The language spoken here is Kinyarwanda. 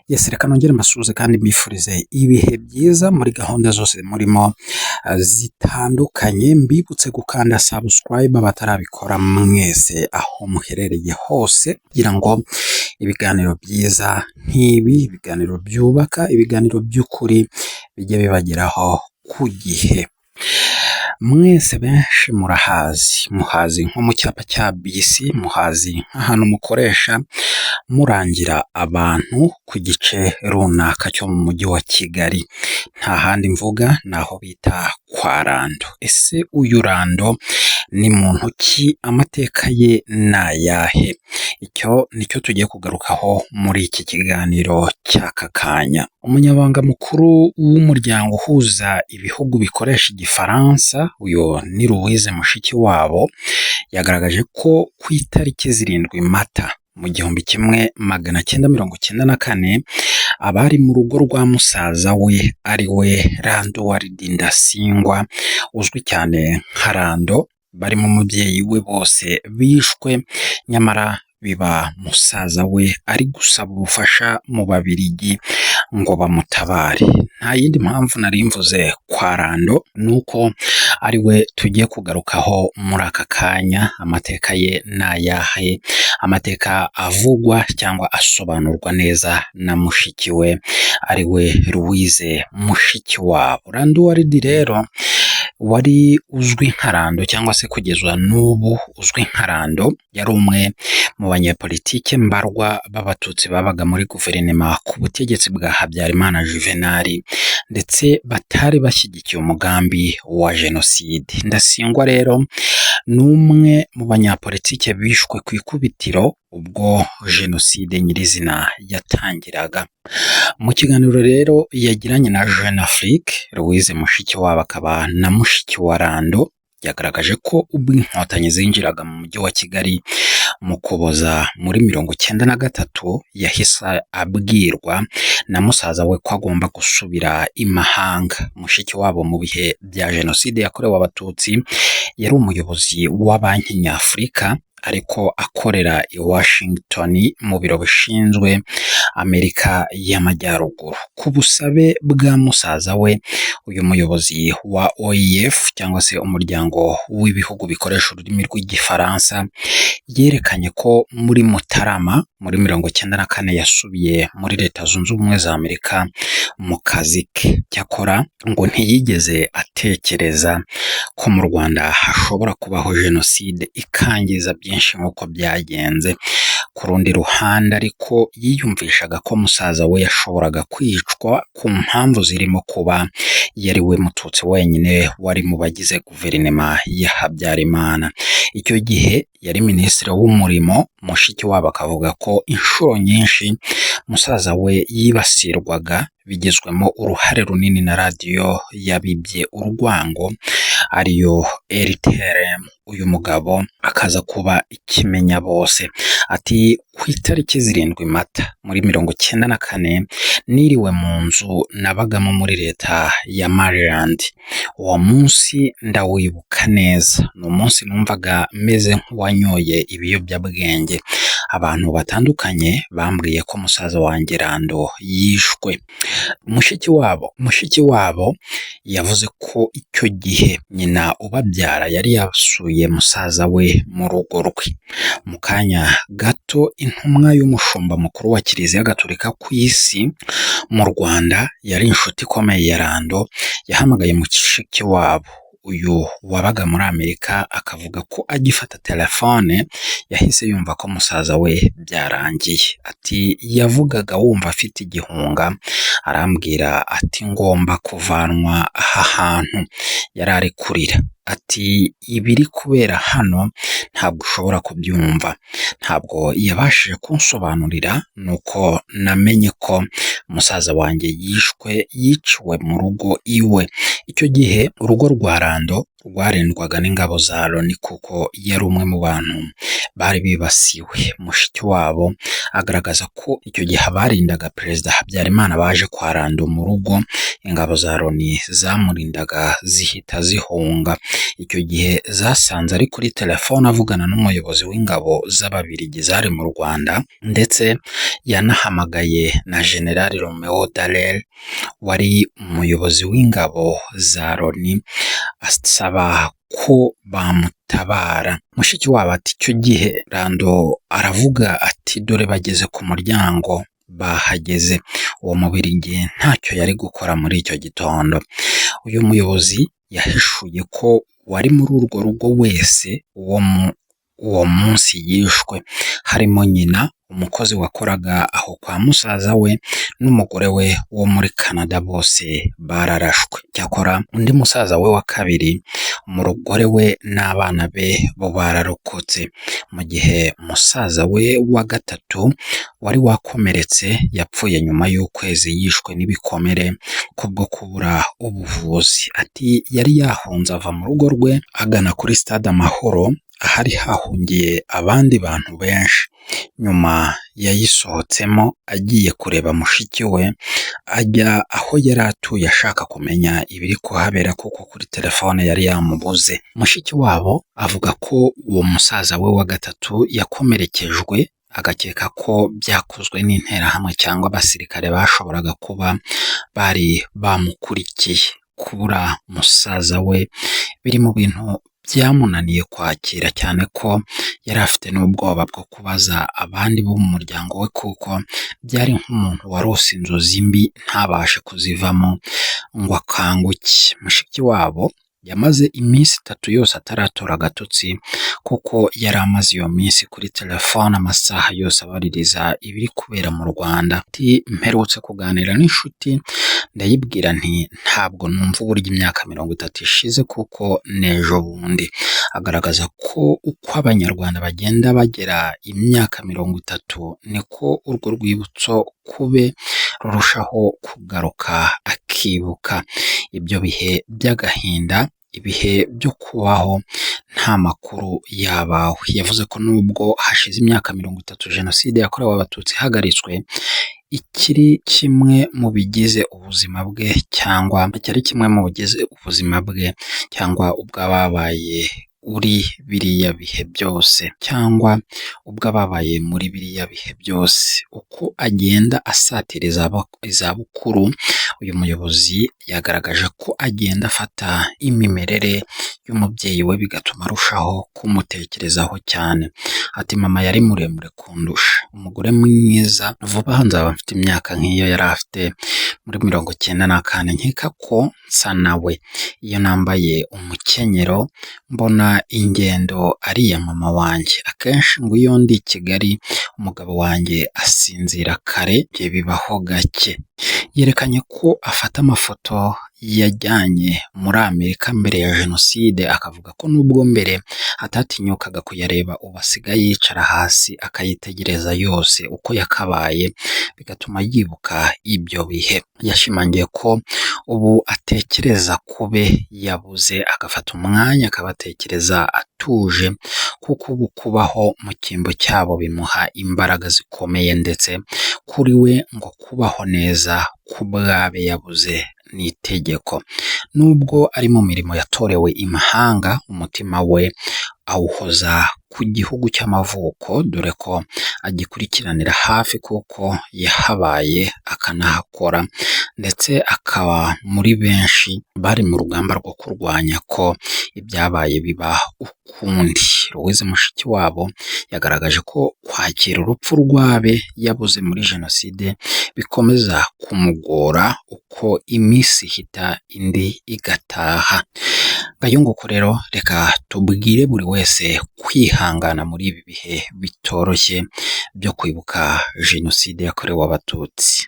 Yes, reka nongere mbasuhuze kandi mbifurize ibihe byiza muri gahunda zose murimo zitandukanye. Mbibutse gukanda subscribe abatarabikora mwese aho muherereye hose, kugira ngo ibiganiro byiza nk'ibi, ibiganiro byubaka, ibiganiro by'ukuri bijye bibageraho ku gihe. Mwese benshi murahazi, muhazi nko mu cyapa cya bisi, muhazi nk'ahantu mukoresha murangira abantu ku gice runaka cyo mu mujyi wa Kigali. Nta handi mvuga, ni aho bita kwa Rando. Ese uyu Rando ni muntu ki? Amateka ye ni ayahe? Icyo nicyo tugiye kugarukaho muri iki kiganiro cy'aka kanya. Umunyamabanga mukuru w'umuryango uhuza ibihugu bikoresha Igifaransa, uyu ni Louise Mushikiwabo, yagaragaje ko ku itariki 7 Mata mu 1994, abari mu rugo rwa musaza we ari we Landuard Ndasingwa uzwi cyane nka Rando, barimo umubyeyi we bose bishwe, nyamara biba musaza we ari gusaba ubufasha mu Babirigi ngo bamutabare. Nta yindi mpamvu nari mvuze kwa Rando, ni uko ari we tugiye kugarukaho muri aka kanya. Amateka ye ni ayahe? Amateka avugwa cyangwa asobanurwa neza na mushiki we ari we Louise Mushikiwabo. Landuard rero wari uzwi nka Rando cyangwa se kugeza n'ubu uzwi nka Rando, yari umwe mu banyepolitike mbarwa b'Abatutsi babaga muri guverinoma ku butegetsi bwa Habyarimana Juvenal, ndetse batari bashyigikiye umugambi wa jenoside. Ndasingwa rero ni umwe mu banyapolitike bishwe ku ikubitiro ubwo jenoside nyirizina yatangiraga. Mu kiganiro rero yagiranye na Jeune Afrique, Louise Mushikiwabo akaba na mushiki wa Rando, yagaragaje ko ubwo Inkotanyi zinjiraga mu mujyi wa Kigali mu Ukuboza muri 93, yahise abwirwa na musaza we ko agomba gusubira i mahanga. Mushikiwabo mu bihe bya jenoside yakorewe Abatutsi yari umuyobozi wa Banki Nyafurika, ariko akorera i Washington mu biro bishinzwe Amerika y'Amajyaruguru. Ku busabe bwa musaza we, uyu muyobozi wa OIF cyangwa se umuryango w'ibihugu bikoresha ururimi rw'Igifaransa, yerekanye ko muri Mutarama muri 94 yasubiye muri Leta Zunze Ubumwe za Amerika mu kazi ke. Cyakora ngo ntiyigeze atekereza ko mu Rwanda hashobora kubaho jenoside ikangiza byinshi nk'uko byagenze. Ku rundi ruhande ariko yiyumvishaga ko musaza we yashoboraga kwicwa ku mpamvu zirimo kuba yari we Mututsi wenyine wari mu bagize guverinoma ya Habyarimana. Icyo gihe yari minisitiri w'umurimo. Mushikiwabo akavuga ko inshuro nyinshi musaza we yibasirwaga bigizwemo uruhare runini na radiyo yabibye urwango ariyo RTLM, uyu mugabo akaza kuba ikimenya bose. Ati ku itariki 7 Mata muri 94 niriwe mu nzu nabagamo muri leta ya Maryland. Uwo munsi ndawibuka neza, ni umunsi numvaga meze nk'uwanyoye ibiyobyabwenge. Abantu batandukanye bambwiye ko musaza wanjye Rando yishwe. Mushiki wabo yavuze ko icyo gihe nyina ubabyara yari yasuye musaza we mu rugo rwe. Mu kanya gato intumwa y'umushumba mukuru wa Kiliziya Gatolika ku isi mu Rwanda, yari inshuti ikomeye ya Rando, yahamagaye mushiki wabo uyu wabaga muri Amerika, akavuga ko agifata telefone yahise yumva ko musaza we byarangiye. Ati yavugaga wumva afite igihunga, arambwira ati ngomba kuvanwa aha hantu. Yari ari kurira. Ati ibiri kubera hano ntabwo ushobora kubyumva. Ntabwo yabashije kunsobanurira, nuko namenye ko musaza wanjye yishwe, yiciwe mu rugo iwe. Icyo gihe urugo rwa Rando rwarindwaga n'ingabo za Loni kuko yari umwe mu bantu bari bibasiwe. Mushikiwabo agaragaza ko icyo gihe abarindaga Perezida Habyarimana baje kwa Lando mu rugo, ingabo za Loni zamurindaga zihita zihunga. Icyo gihe zasanze ari kuri telefone avugana n'umuyobozi w'ingabo z'Ababiligi zari mu Rwanda, ndetse yanahamagaye na General Romeo Dallaire wari umuyobozi w'ingabo za Loni asaba ko bamutabara. Mushikiwabo ati icyo gihe Lando aravuga ati dore bageze ku muryango bahageze. Uwo Mubiligi ntacyo yari gukora muri icyo gitondo. Uyu muyobozi yahishuye ko uwari muri urwo rugo wese uwo munsi yishwe, harimo nyina, umukozi wakoraga aho kwa musaza we n'umugore we wo muri Canada, bose bararashwe. Cyakora undi musaza we wa kabiri, umugore we n'abana be bo bararokotse, mu gihe musaza we wa gatatu wari wakomeretse yapfuye nyuma y'ukwezi yishwe n'ibikomere kubwo kubura ubuvuzi. Ati yari yahunze ava mu rugo rwe agana kuri Stade Amahoro ahari hahungiye abandi bantu benshi. Nyuma yayisohotsemo agiye kureba mushiki we, ajya aho yari atuye ashaka kumenya ibiri kuhabera kuko kuri telefone yari yamubuze. Mushikiwabo avuga ko uwo musaza we wa gatatu yakomerekejwe, agakeka ko byakozwe n'interahamwe cyangwa abasirikare bashoboraga kuba bari bamukurikiye. Kubura musaza we biri mu bintu byamunaniye kwakira, cyane ko yari afite n'ubwoba bwo kubaza abandi bo mu muryango we kuko byari nk'umuntu warose inzozi mbi ntabashe kuzivamo ngo akanguke. Mushikiwabo yamaze iminsi itatu yose ataratora agatotsi kuko yari amaze iyo minsi kuri telefone amasaha yose abaririza ibiri kubera mu Rwanda. Ati mperutse kuganira n'inshuti ndayibwira nti ntabwo numva uburyo imyaka 30 ishize kuko n'ejo bundi. Agaragaza ko uko Abanyarwanda bagenda bagera imyaka 30 niko urwo rwibutso kube rurushaho kugaruka, akibuka ibyo bihe by'agahinda, ibihe byo kubaho nta makuru yabawe. Yavuze ko nubwo hashize imyaka 30 Jenoside yakorewe Abatutsi ihagaritswe, ikiri kimwe mu bigize ubuzima bwe cyangwa cyari kimwe mu bigize ubuzima bwe cyangwa ubw'ababaye uri biriya bihe byose cyangwa ubw'ababaye muri biriya bihe byose. Uko agenda asatira izabukuru, uyu muyobozi yagaragaje ko agenda afata imimerere y'umubyeyi we bigatuma arushaho kumutekerezaho cyane. Ati mama yari muremure kundusha, umugore mwiza, vuba aha nzaba mfite imyaka nk'iyo yari afite muri 94, nkeka ko nsa nawe. Iyo nambaye umukenyero mbona ingendo ari iya mama wanjye. Akenshi ngo iyo ndi i Kigali umugabo wanjye asinzira kare, ibyo bibaho gake. Yerekanye ko afata amafoto yajyanye muri Amerika mbere ya Jenoside, akavuga ko nubwo mbere atatinyukaga kuyareba ubu asigaye yicara hasi akayitegereza yose uko yakabaye, bigatuma yibuka ibyo bihe. Yashimangiye ko ubu atekereza kube yabuze, agafata umwanya akabatekereza atuje, kuko ubu kubaho mu cyimbo cyabo bimuha imbaraga zikomeye, ndetse kuri we ngo kubaho neza ku bw'abe yabuze ni itegeko. Nubwo ari mu mirimo yatorewe imahanga, umutima we awuhoza ku gihugu cy'amavuko, dore ko agikurikiranira hafi kuko yahabaye akanahakora, ndetse akaba muri benshi bari mu rugamba rwo kurwanya ko ibyabaye biba ukundi. Louise Mushikiwabo yagaragaje ko kwakira urupfu rw'abe yabuze muri Jenoside bikomeza kumugora uko iminsi ihita indi igataha. Ngayunguko rero reka tubwire buri wese kwihangana muri ibi bihe bitoroshye byo kwibuka Jenoside yakorewe Abatutsi.